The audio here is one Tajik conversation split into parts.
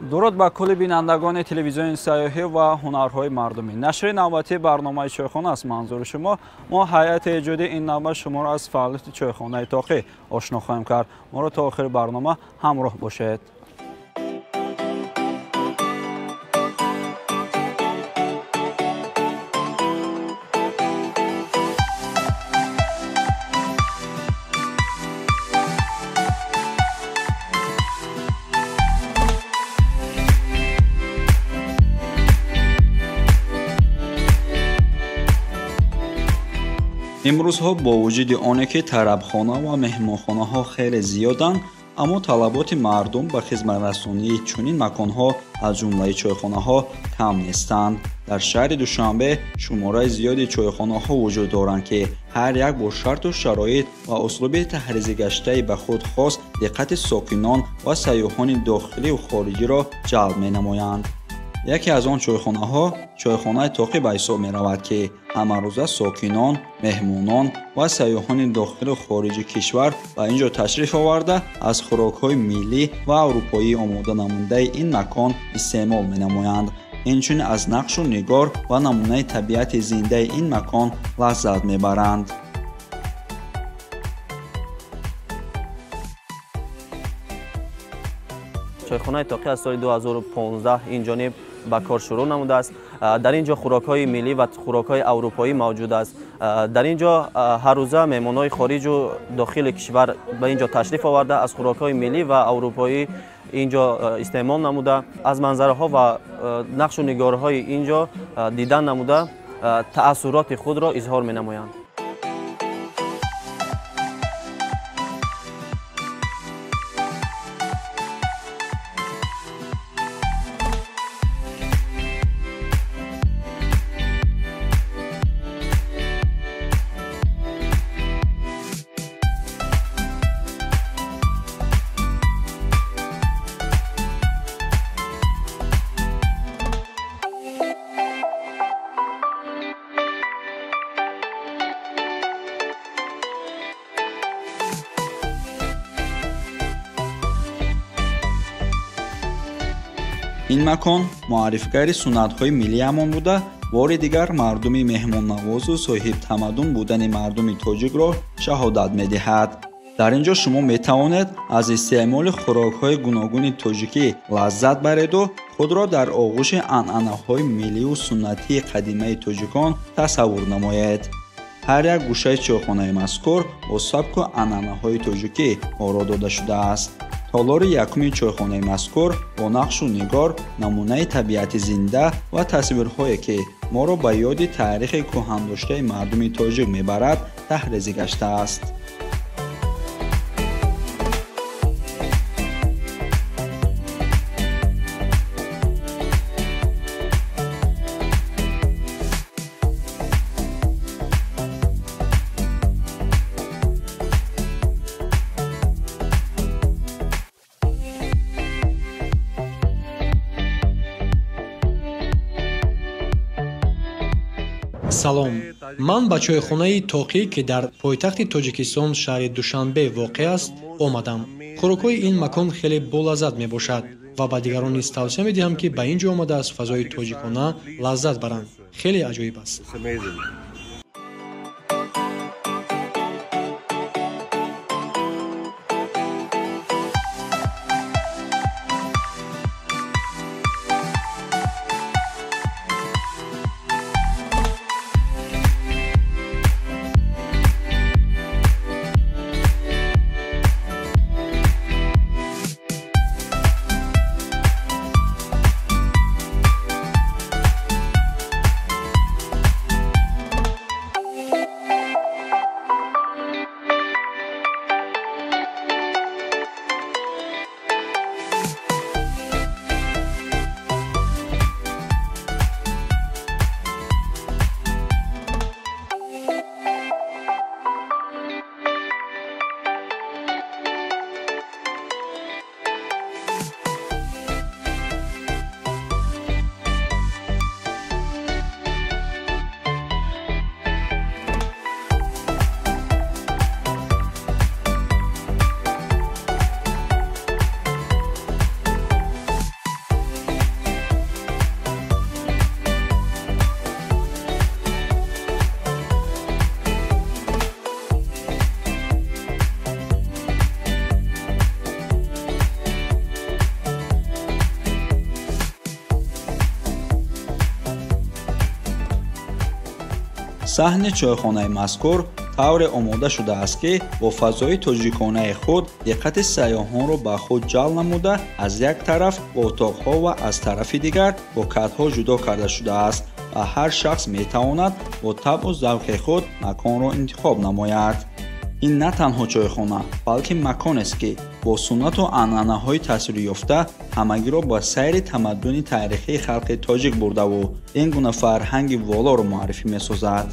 Дуруд ба кулли бинандагони телевизиони сайёҳӣ ва ҳунарҳои мардумӣ. Нашри навбатии барномаи чойхона аст манзури шумо. Мо ҳайати эҷодии ин навбат шуморо аз фаъолияти чойхонаи Тоқӣ ошно хоҳем кард. Моро то охири барнома ҳамроҳ бошед. Имрӯзҳо бо вуҷуди оне ки тарабхона ва меҳмонхонаҳо хеле зиёданд, аммо талаботи мардум ба хизматрасонии чунин маконҳо аз ҷумлаи чойхонаҳо кам нестанд. Дар шаҳри Душанбе шумораи зиёди чойхонаҳо вуҷуд доранд, ки ҳар як бо шарту шароит ва услуби таҳризигаштаи ба худ хос диққати сокинон ва сайёҳони дохиливу хориҷиро ҷалб менамоянд. Яке аз он чойхонаҳо чойхонаи Тоқӣ ба ҳисоб меравад, ки ҳамарӯза сокинон, меҳмонон ва сайёҳони дохилу хориҷи кишвар ба ин ҷо ташриф оварда аз хӯрокҳои миллӣ ва аврупоӣ омода намудаи ин макон истеъмол менамоянд. Инчунин аз нақшу нигор ва намунаи табиати зиндаи ин макон лаззат мебаранд. Чойхонаи Тоқӣ аз соли 2015 ин ҷониб ба кор шурӯъ намудааст. Дар ин ҷо хӯрокҳои миллӣ ва хӯрокҳои аврупоӣ мавҷуд аст. Дар ин ҷо ҳаррӯза меҳмонҳои хориҷу дохили кишвар ба ин ҷо ташриф оварда аз хӯрокҳои миллӣ ва аврупоӣ ин ҷо истеъмол намуда, аз манзараҳо ва нақшу нигорҳои ин ҷо дидан намуда таассуроти худро изҳор менамоянд. Ин макон муаррифгари суннатҳои миллиамон буда, бори дигар мардуми меҳмоннавозу соҳибтамаддун будани мардуми тоҷикро шаҳодат медиҳад. Дар ин ҷо шумо метавонед аз истеъмоли хӯрокҳои гуногуни тоҷикӣ лаззат бареду худро дар оғӯши анъанаҳои миллию суннатии қадимаи тоҷикон тасаввур намоед. Ҳар як гӯшаи чойхонаи мазкур бо сабку анъанаҳои тоҷикӣ оро дода шудааст. Толори якуми чойхонаи мазкур бо нақшу нигор, намунаи табиати зинда ва тасвирҳое, ки моро ба ёди таърихи кӯҳандоштаи мардуми тоҷик мебарад, таҳризӣ гаштааст. Салом, ман ба чойхонаи Тоқӣ, ки дар пойтахти Тоҷикистон шаҳри Душанбе воқеъ аст, омадам. Хӯрокҳои ин макон хеле болаззат мебошад ва ба дигарон низ тавсия медиҳам, ки ба ин ҷо омада аз фазои тоҷикона лаззат баранд. Хеле аҷоиб аст. Саҳни чойхонаи мазкур тавре омода шудааст, ки бо фазои тоҷиконаи худ диққати сайёҳонро ба худ ҷалб намуда, аз як тараф бо утоқҳо ва аз тарафи дигар бо катҳо ҷудо карда шудааст ва ҳар шахс метавонад бо табъу завқи худ маконро интихоб намояд. Ин на танҳо чойхона, балки маконест, ки бо суннату анъанаҳои таъсирёфта ҳамагиро ба сайри тамаддуни таърихии халқи тоҷик бурдаву ин гуна фарҳанги волоро муаррифӣ месозад.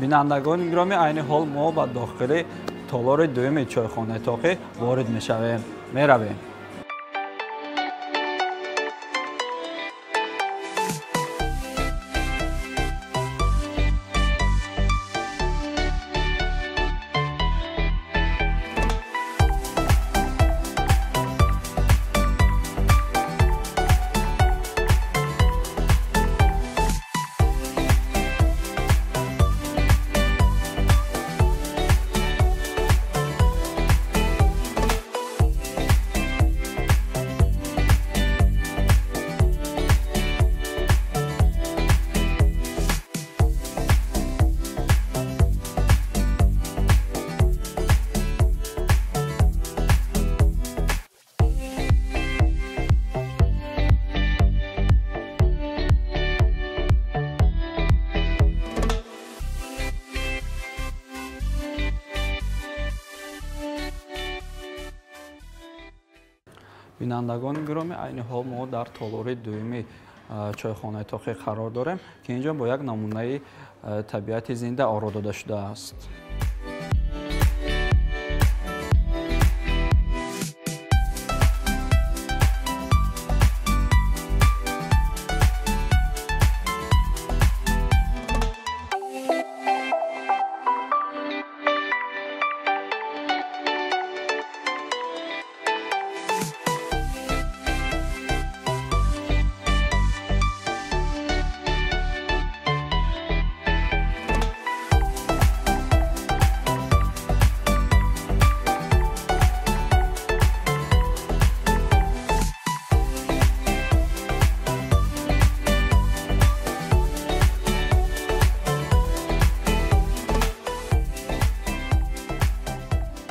Бинандагони гиромӣ, айни ҳол мо ба дохили толори дуюми чойхонаи Тоқӣ ворид мешавем. Меравем. Бинандагони гиромӣ, айни ҳол мо дар толори дуюми чойхонаи Тоқӣ қарор дорем, ки инҷо бо як намунаи табиати зинда оро дода шудааст.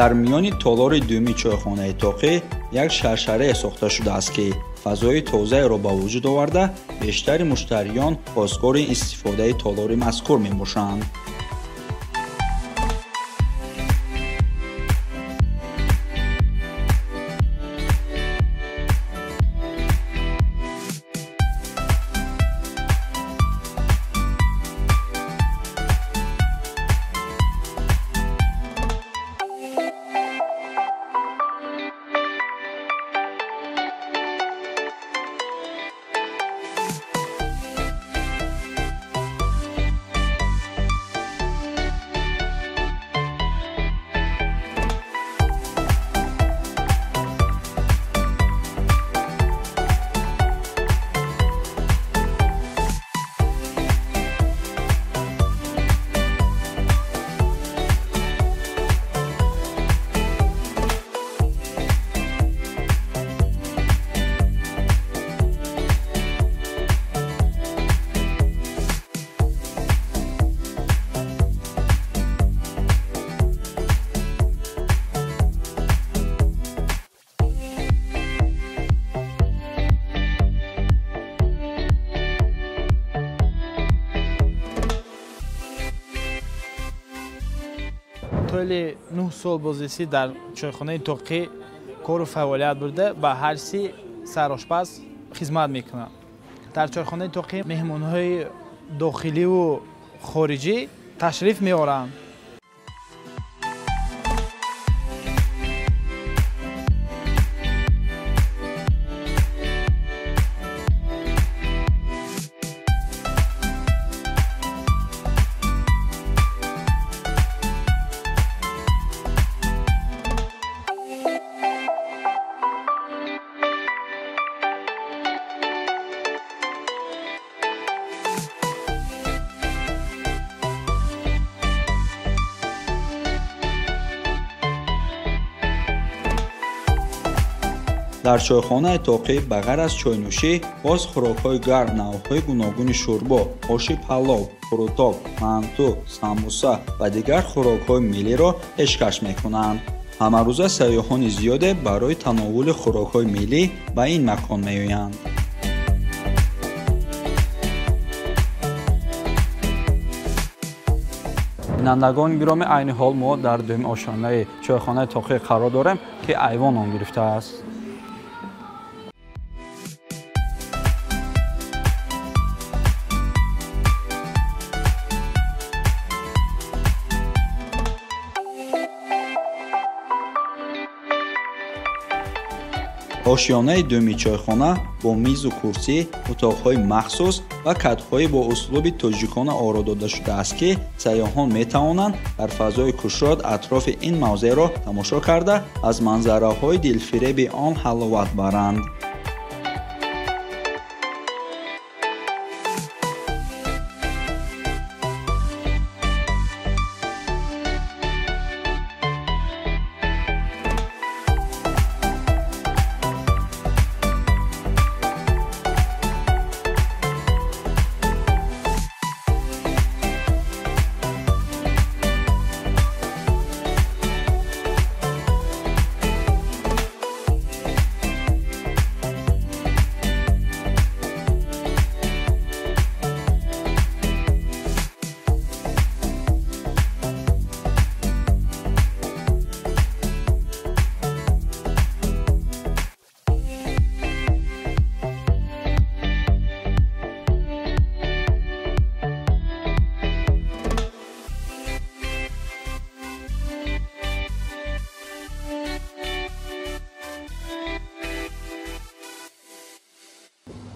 Дар миёни толори дуюми чойхонаи Тоқӣ як шаршарае сохта шудааст, ки фазои тозаеро ба вуҷуд оварда, бештари муштариён хостгори истифодаи толори мазкур мебошанд. Тӯли 9 сол бозисӣ дар чойхонаи Тоқӣ кору фаъолият бурда, ба ҳарси сарошпаз хизмат мекунам. Дар чойхонаи Тоқӣ меҳмонҳои дохиливу хориҷӣ ташриф меоранд. Дар чойхонаи Тоқӣ ба ғайр аз чойнӯшӣ боз хӯрокҳои гарм, навъҳои гуногуни шӯрбо, оши палов, қурутоб, манту, самбуса ва дигар хӯрокҳои миллиро пешкаш мекунанд. Ҳамарӯза сайёҳони зиёде барои тановвули хӯрокҳои миллӣ ба ин макон меоянд. Бинандагони гиромӣ, айни ҳол мо дар дуюми ошёнаи чойхонаи Тоқӣ қарор дорем, ки айвон ном гирифтааст. Ошёнаи дуюми чойхона бо мизу курсӣ, утоқҳои махсус ва катҳои бо услуби тоҷикона оро дода шудааст, ки сайёҳон метавонанд дар фазои кушод атрофи ин мавзеъро тамошо карда, аз манзараҳои дилфиреби он ҳаловат баранд.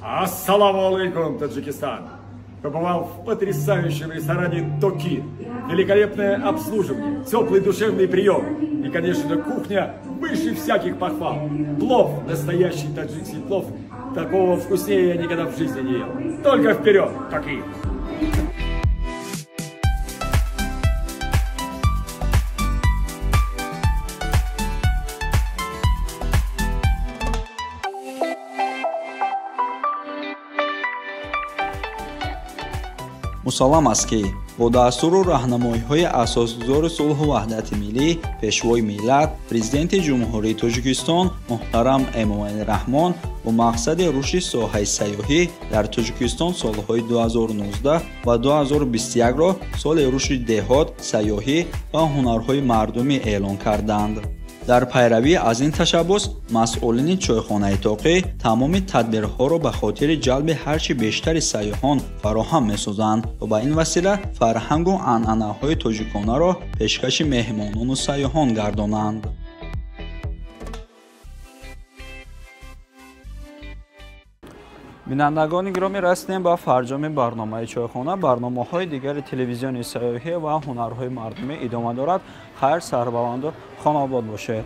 Ассаламу алейкум, Таджикистан! Побывал в потрясающем ресторане «Токи». Великолепное обслуживание, теплый душевный прием и, конечно же, кухня выше всяких похвал. Плов, настоящий таджикский плов, такого вкуснее я никогда в жизни не ел. Только вперед, Токи! Мусаллам аст, ки бо дастуру раҳнамоиҳои асосгузори сулҳу ваҳдати миллӣ, пешвои миллат, Президенти Ҷумҳурии Тоҷикистон муҳтарам Эмомалӣ Раҳмон бо мақсади рушди соҳаи сайёҳӣ дар Тоҷикистон солҳои 2019 ва 2021-ро соли рушди деҳот, сайёҳӣ ва ҳунарҳои мардумӣ эълон карданд. Дар пайравӣ аз ин ташаббус масъулини чойхонаи Тоқӣ тамоми тадбирҳоро ба хотири ҷалби ҳарчи бештари сайёҳон фароҳам месозанд ва ба ин васила фарҳангу анъанаҳои тоҷиконаро пешкаши меҳмонону сайёҳон гардонанд. Бинандагони гиромӣ, расидем ба фарҷоми барномаи чойхона. Барномаҳои дигари телевизиони сайёҳӣ ва ҳунарҳои мардумӣ идома дорад. Хайр, сарбаланду хонаобод бошед.